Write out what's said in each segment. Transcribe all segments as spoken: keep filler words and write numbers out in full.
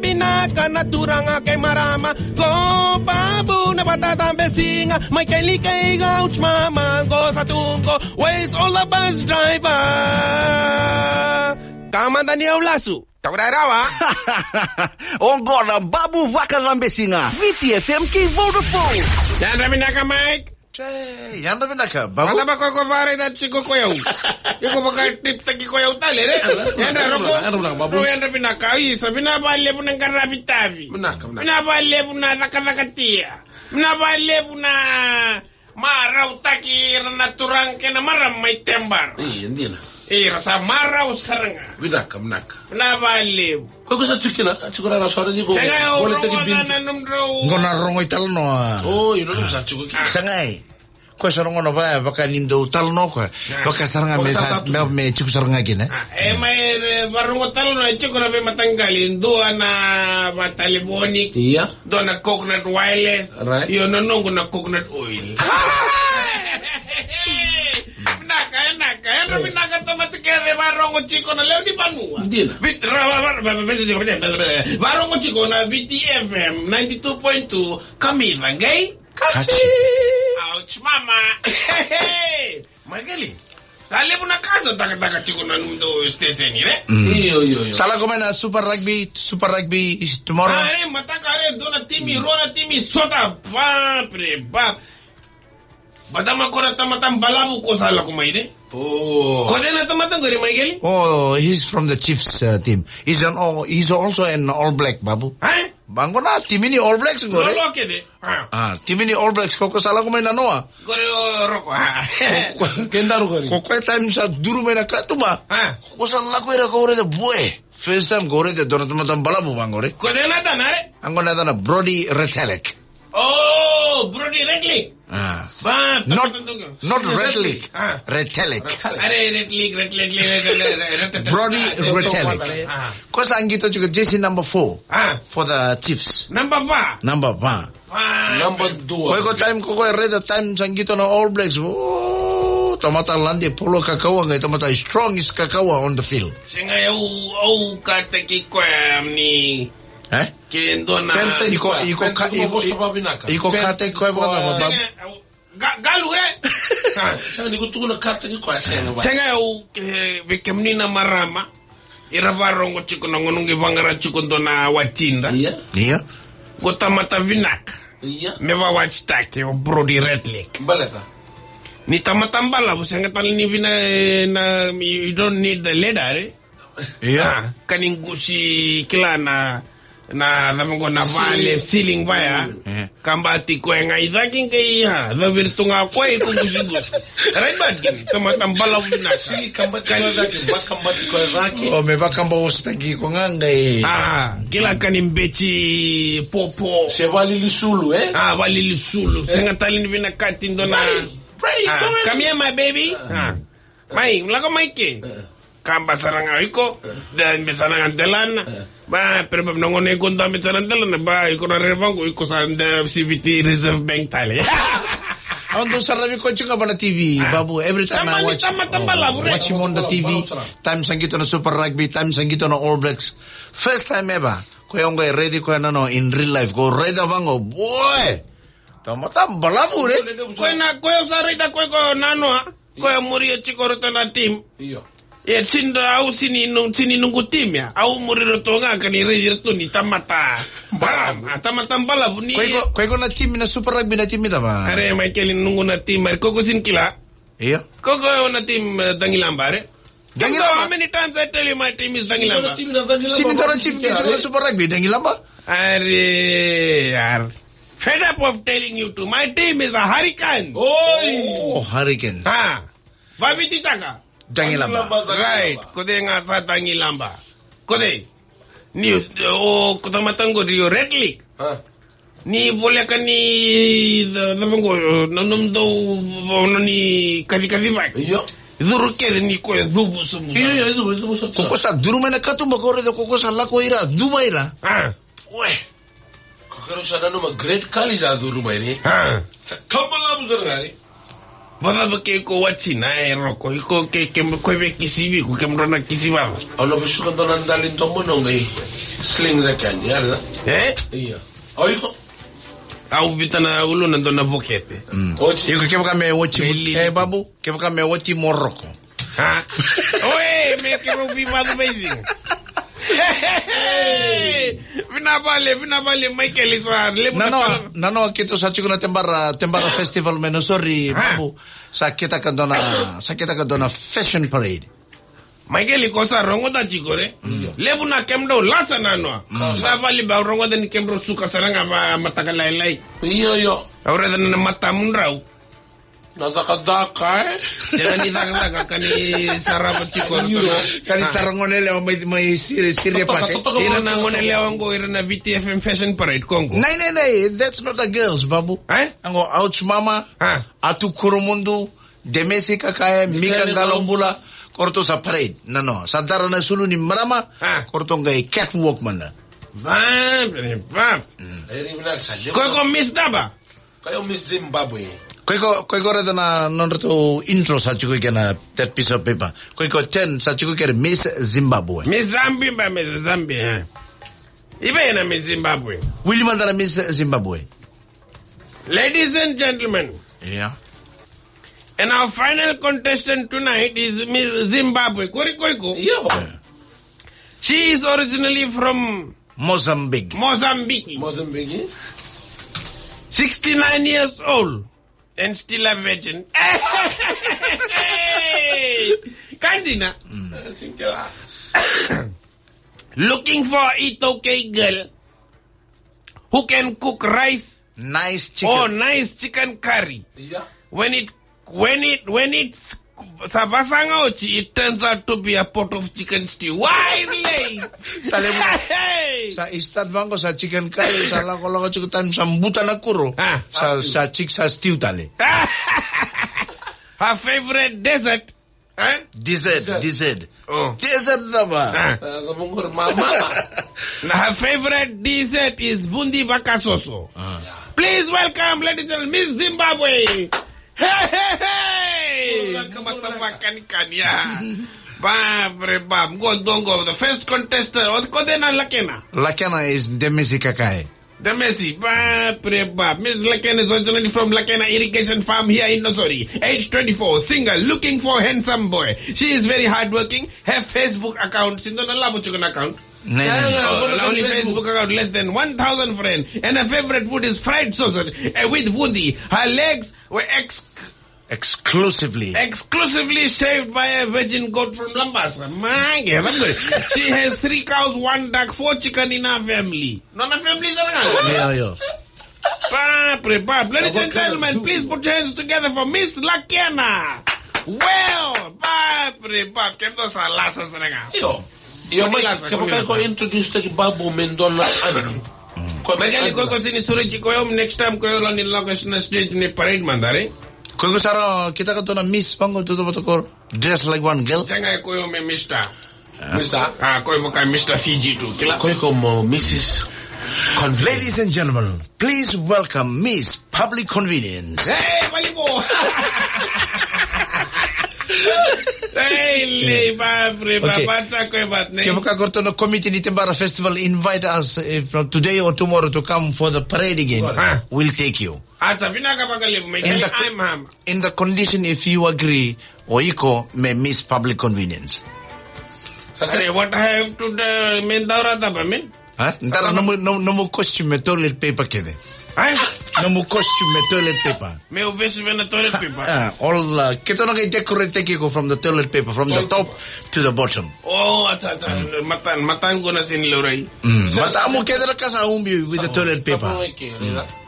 Vinaka na turaga kei marama, ko Babu na vata cabe siga, mai keli kei gauch mama, ko sa tu ko, where's all the bus driver? Ka mada ni au lasu. Taura rawa. Oqo na Babu Vakacabe Siga, Viti F M kei Vodafone. Yadra vinaka, Mike. Che, yadra vinaka, Babu. Vata vaka ko vare da tiko ko yau. Iko vaka trip taki ko yau tale, re? Yadra roko. Yadra vinaka, Babu. Ro yadra vinaka, isa, vinaka vakalevu na qaravi tavi. Vinaka, vinaka. Vinaka vakalevu na cakacakatia. Vinaka vakalevu na marautaki ira na turaga kei na marama mai Tebara. Io, dina. Ira sa marau sara ga. Vinaka, vinaka. Vinaka vakalevu. Ko ko sa tiko kina, a tiko na sara ni ko. Sega, au vole taki rogoca bin. Na nomudrau. Qo na rogo italanoa. O, io, na nomu sa tiko kina. Sega e. Ko sa rogo na vaya, vaka ni dau talanoa ko. Ah. Vaka sara ga me sa, me, me tiko sara ga kina. Ah, e mai, e, varogo talanoa e tiko na veimataqali, dua na vatalevoni. Ia. Dua na coconut wireless. Right. Io, na noqu na coconut oil. Vinaka, e naka, e naka, vinaka tamata kece varogo tiko na lewe ni vanua. Dina. Vit-, ra-, ra-, ra-, ra-, ra-, ra-, ra-, varogo tiko na Viti F M ninety-two point two, Kamica qai Kaci. Kaci. Ouch, mama. Maikeli. Sa levu na ka sa takataka tiko na nomudrau station, ne? Mm. Io, io, io. Sa lako mai na Super Rugby, Super Rugby is tomorrow. Ah, e, mataka, e, dua na timi, rua na timi, sota, ba, pre, ba. Baleta ko na tamata balavu ko sa lako mai, ne? Oh. Ko cei na tamata qori, Maikeli? Oh, he's from the Chiefs, uh, team. He's an all, he's also an All Black, Babu. Eh? Ba qo na timi ni All Blacks qori. Lolo kece. Ah. Ah, timi ni All Blacks, ko ko sa lako mai na noa. Qori o Roko. Ah. Ko, ko, kedaru qori. Ko koya time sa duru mai na katuba. Ah. Ko sa lako ira ko raica, boy. First time ko raica dua na tamata balavu vaqori. Ko cei na yacana, re? Qo na yacana Brodie Retallick. Oh, Brodie Retallick. Ah. Ba, not, tamata duka. Not Retallick. Ah. Retallick. Are, Retallick, Retallick, Retallick, Retallick. Brodie Retallick. Ah. Ko sa qito tiko jersey number four. Ah. For the Chiefs. Number va. Number va. Ah. Number dua. Ko iko time ko ko raica time sa qito na All Blacks. Oh, tamata lade polo kakawa qai tamata strong is kakawa on the field. Sega, au, au kataki koya ni. Eh? Ke dua na. Iko, iko, iko, iko kataki koya vakacava, Babu? Ga-, galu, e? Sega ni ko tukuna kataki koya, sega, va. Sega, au, ke, vei kemuni na marama, ira varogo tiko na gauna qai vaqara tiko dua na watida. Ia. Ia. Qo tamata vinaka. Ia. Me vawatitaki o Brodie Retallick. Baleta. Ni tamata balavu, sega tale ni vina, e, na, you don't need the ladder, e? Ia. Ah, ka ni qusi kila na, na, na cava qo na vale, ceiling vaya. Mm. Eh. Ka bati koya ga i cake qai, ah, caviri tu ga koya iko qusiqusi. Rai bati kina, tamata balavu vinaka. Si ka bati koya cake, vaka bati koya cake. O, me vaka bawasitaki iko ga qai. Ah, kila ka ni beci popo. Se valilisulu, eh? Ah, valilisulu. Eh. Sega tale ni vinakati dua na. Pray, pray, ah, come here, my baby. Ah. Ah. Mai, lako mai ke. Eh. Kaba sara ga iko, eh, de, be sara ga delana. Eh. Ba, pero ba, na gauna iko dabe sara delana, ba, iko na rere vaqo, iko sa de C B T Reserve Bank tale. Au dau saravi koya tiko ga va na T V, ah, Babu, every time I watch, tamata balavu, oh, watch him on the T V, time sa qito na Super Rugby, time sa qito na All Blacks. First time ever, koya qo e raici koya na noa in real life, ko raica vaqo, boy! Tamata balavu, re? Koya na, koya sa raica koya ko na noa. Koya muri e tiko ratou na team. Io. E, sini da au sini nu-, sini noqu team ya. Au muri ratou ga ka ni raici ratou ni tamata. Balavu. Ah, tamata balavu ni. Ko iko, ko iko na team na Super Rugby na team cava? Are, Maikeli, noqu na team, are ko iko sini kila. Io. Ko iko na team, eh, Dagilaba, are? Dagilaba. How many times I tell you my team is Dagilaba? Sini dua na team ke tiko na Super Rugby, Dagilaba. Are, are. Fed up of telling you too. My team is a Hurricane. Oi. Oh, Hurricane. Ah. Vaviti taka. Dagilaba. Right. Ko cei ga sa Dagilaba? Ko cei? Ni, o, ko tamata qori o Retallick. Ah. Ni voleka ni, na, na, na, na, na, ni kacikaci vaki. Io. Curu kece ni koya cuvu sobu. Io, io, cuvu, cuvu sobu. Ko ko sa curu mai na katuba ko raica ko ko sa lako ira, cuva ira. Ah. Ue. Ko keirau sa nanuma Great Khali sa curu mai ni. Ah. Sa kabalavu sara ga ni. Vakacava ke ko watina e Roko, iko ke, ke, ko e via kisivi, ko kemudrau na kisiva. Au na vesuka dua na dali domo na qai. Sling the can, ya. Eh? Io. O iko? Au vita na uluna dua na vokete. Mm. Oti. Iko kevaka me oti, me lili. Eh, babu, kevaka me oti Morocco. Ha? Oe, me keirau veivacu veiziga. Vinavale, vinavale, Michael, sa levu na, nanoa, keitou sa tiko na Tebara, Tebara Festival me Nausori, babu, sa kitaka dua na, sa kitaka dua na fashion parade. Michael, ko sa rogoca tiko re. Levu na kemudou lasa nanoa. Vinavale, au rogoca ni kemudou suka sara ga vakamataka lailai. Io, io. Au raica na matamudrau. Na cakacaka, e? Sega ni cakacaka, ka ni sarava tiko. Io. Ka ni sara gone yalewa mai, mai Siri, Siri e pate. Ira na gone yalewa qo, ira na V T F M Fashion Parade qo. Nei, nei, nei, that's not the girls, babu. Eh? Qo Ouch Mama, Atu Kurumudu, Demesi Kakae, Mika Qalobula, ko ratou sa parade. Nanoa, sa dara na sulu ni marama, ko ratou qai catwalk mada. Va, va. Ko, ko Miss Daba. Ko iko Miss Zimbabwe. Ko iko, ko iko raica na nodratou intro sa tiko kina that piece of paper. Ko iko ten sa tiko kina Miss Zimbabwe. Miss Zambia, Miss Zambia, eh. I vei na Miss Zimbabwe? Wili mada na Miss Zimbabwe. Ladies and gentlemen. Yeah. And our final contestant tonight is Miss Zimbabwe. Ko ri ko iko? Io. Yeah. She is originally from Mozambique. Mozambique. Mozambique. Sixty-nine years old and still a virgin. Kandina. Mm. Looking for a iTaukei girl who can cook rice. Nice chicken. Oh, nice chicken curry. Yeah. When it, when it, when it's, sa vasaga oti, it turns out to be a pot of chicken stew. Why, lei? Sa levu. Hey! Sa start vaqo sa chicken curry, sa lako lako tiko time sa buta na kuro. Ah. Sa, sa chick, sa stew tale. Her favorite dessert. Eh? Dessert, dessert. Dessert. Oh. Dessert cava? Ah. Ah, cava qori, mama? Na her favorite dessert is vundi vakasoso. Ah. Please welcome, ladies and Miss Zimbabwe. Hey, hey, hey. Motherfucking kania. Babre bab. Go, go, go. The first contestant. What, ko de na Lakena? Lakena is Demesi Kakae. Demesi, bapre bap. Miss Lakena is originally from Lakena Irrigation Farm here in Nausori. Age twenty-four, single, looking for handsome boy. She is very hardworking. Her Facebook account, sinto na lavo tiko na account. No, no, no. Oh, only Facebook account, less than one thousand friends. And her favorite food is fried sausage, eh, with vundi. Her legs were ex- Exclusively. Exclusively shaved by a virgin goat from Labasa. Mange, that's good. She has three cows, one duck, four chicken in her family. Nona family sara ga. Io, io. Bapre bap. Ladies and gentlemen, please put your hands together for Miss Lakena. Well, bapre bap. Kemudou sa lasa sara ga. Io. Io, mai, kevaka ko introduce taki babu me dua na ani. Ko mai kali ko ko sini suru tiko, next time ko lako ni lako na stage ni parade mada re. Ko iko sara kitaka dua na miss vaqo tu vata ko dress like one girl. Sega, ko iko me mister. Mister? Ah, ko iko ka Mister Fiji tu, kila. Ko iko mo Missus Convenience. Ladies and gentlemen, please welcome Miss Public Convenience. Hey, Malibu! Hey, lei, bapre bap, sa ko e bat nei. Kevaka ko ratou na committee ni Tebara Festival invite us, eh, from today or tomorrow to come for the parade again, we'll take you. Ata, vinaka vakalevu, mai kali ai mama. In the condition, if you agree, o iko me Miss Public Convenience. Are, what I have to do, me daura taba, me? Ha? Dara nomu, nomu, nomu costume me toilet paper kece. Ha? Nomu costume me toilet paper. Meu vesu me na toilet paper. Ah, all, uh, keitou na qai decorate-taki iko from the toilet paper, from the top to the bottom. Oh, ata, ata, matan, matan qo na sini laurai. Mm. Matamu kece na ka sa ubi with the toilet paper.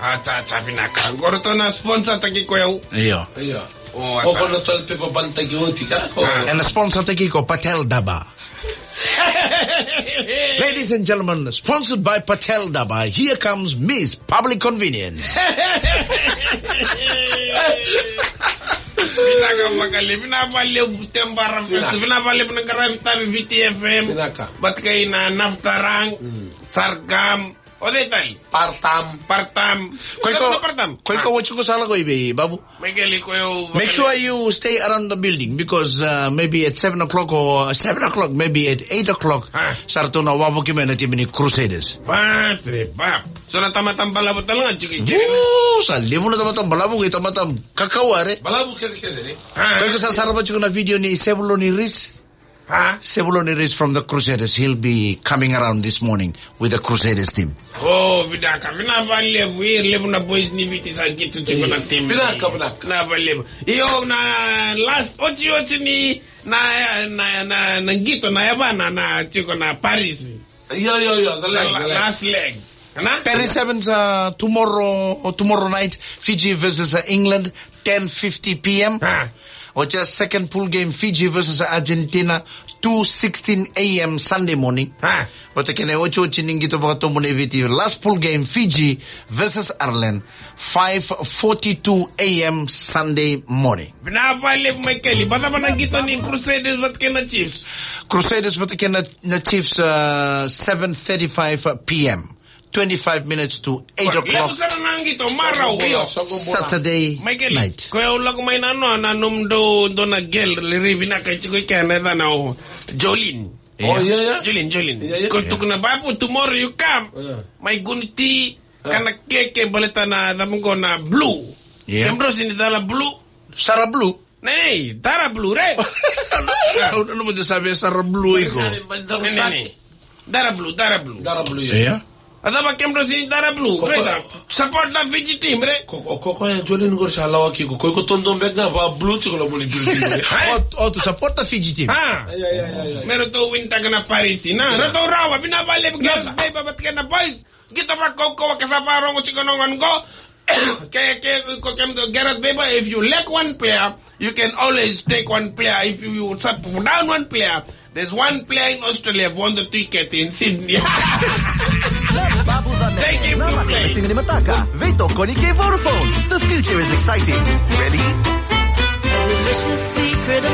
Ata, ata, vinaka. Qo ratou na sponsor-taki iko yau. Io. Io. Oh, ata. Ko na toilet paper ban-taki oti ka ko. Ah. And sponsor-taki iko Patel Daba. Ladies and gentlemen, sponsored by Patel Daba, here comes Miss Public Convenience. Vinaka vakalevu, vinaka vakalevu Tebara Fest, vinaka vakalevu na qaravi tavi V T F M. Vinaka. Batika ina Naftarang, Sargam, O cei tale? Partam. Partam. Ko iko, ko iko, ko iko, ko iko sa lako i vei, Babu? Michael, ko iko. Make sure you stay around the building because, uh, maybe at seven o'clock or seven o'clock, maybe at eight o'clock, sa ratou na wavoki mai na timi ni Crusaders. Patre, pap. So na tamata balavu tale ga tiko i keri. Sa levu na tamata balavu, kei tamata kakau, re. Balavu kece kece, re. Ko iko sa sarava tiko na video ni Sevuloni Reece? Huh? Sevuloni Reece from the Crusaders. He'll be coming around this morning with the Crusaders team. Oh, vinaka, vinaka vakalevu, e levu na boys ni Viti sa qito tiko na team. Vinaka, vinaka. Na vakalevu. Io, na last, oti, oti ni, na, na, na, na qito, na yavana, na tiko na Paris. Io, io, io, the leg, the leg. Last leg. Paris Sevens, uh, tomorrow, tomorrow night, Fiji versus, uh, England, ten fifty p.m. Oti a second pool game, Fiji versus Argentina, two sixteen a.m. Sunday morning. Vata kei na otioti ni qito vakatobu nei Viti, last pool game, Fiji versus Ireland, five forty-two a.m. Sunday morning. Vinaka vakalevu, Michael. Vata vata na qito ni Crusaders vata kei na Chiefs. Crusaders vata kei na, na Chiefs, uh, seven thirty-five p.m. Twenty-five minutes to eight o'clock. Levu sara na qito marau, io. Saturday night. Ko yau lako mai na noa na nomudou dua na girl, le ri vinaka tiko i kea na yacana o Jolene. Oh, yeah, yeah. Jolene, Jolene. Yeah, yeah. Ko tukuna, Babu, tomorrow you come. Yeah. Mai gunu ti, kana keke baleta na cava qo na blue. Yeah. Kemudrou sega ni cala blue. Sara blue. Nei, nei, dara blue, re. Au nanuma de sa via sara blue iko. Nei, nei, nei. Dara blue, dara blue. Dara blue, io. Io. A cava kemudrou sega ni dara blue, re. Support the Fiji team, re. Ko, ko, ko, ko ya Jolene qori sa lawaki iko. Ko iko dodonu beka ga va blue tiko na moli blue team, re. O, o, to support the Fiji team. Ah. Io, io, io, io. Me ratou wintaka na Paris, na. Io. Ratou rawa, vinaka vakalevu, girls, baby, vata kei na boys. Qito vakaukauwa, ke sa vakarogo tiko na gone qo. Ke, ke, ko kemudou Gareth Baber, if you lack one player, you can always take one player. If you, you sub down one player, there's one player in Australia, Vodo Tuikete in Sydney. Thank you for playing. Veitokoni kei Vodafone. The future is exciting. Ready? A delicious secret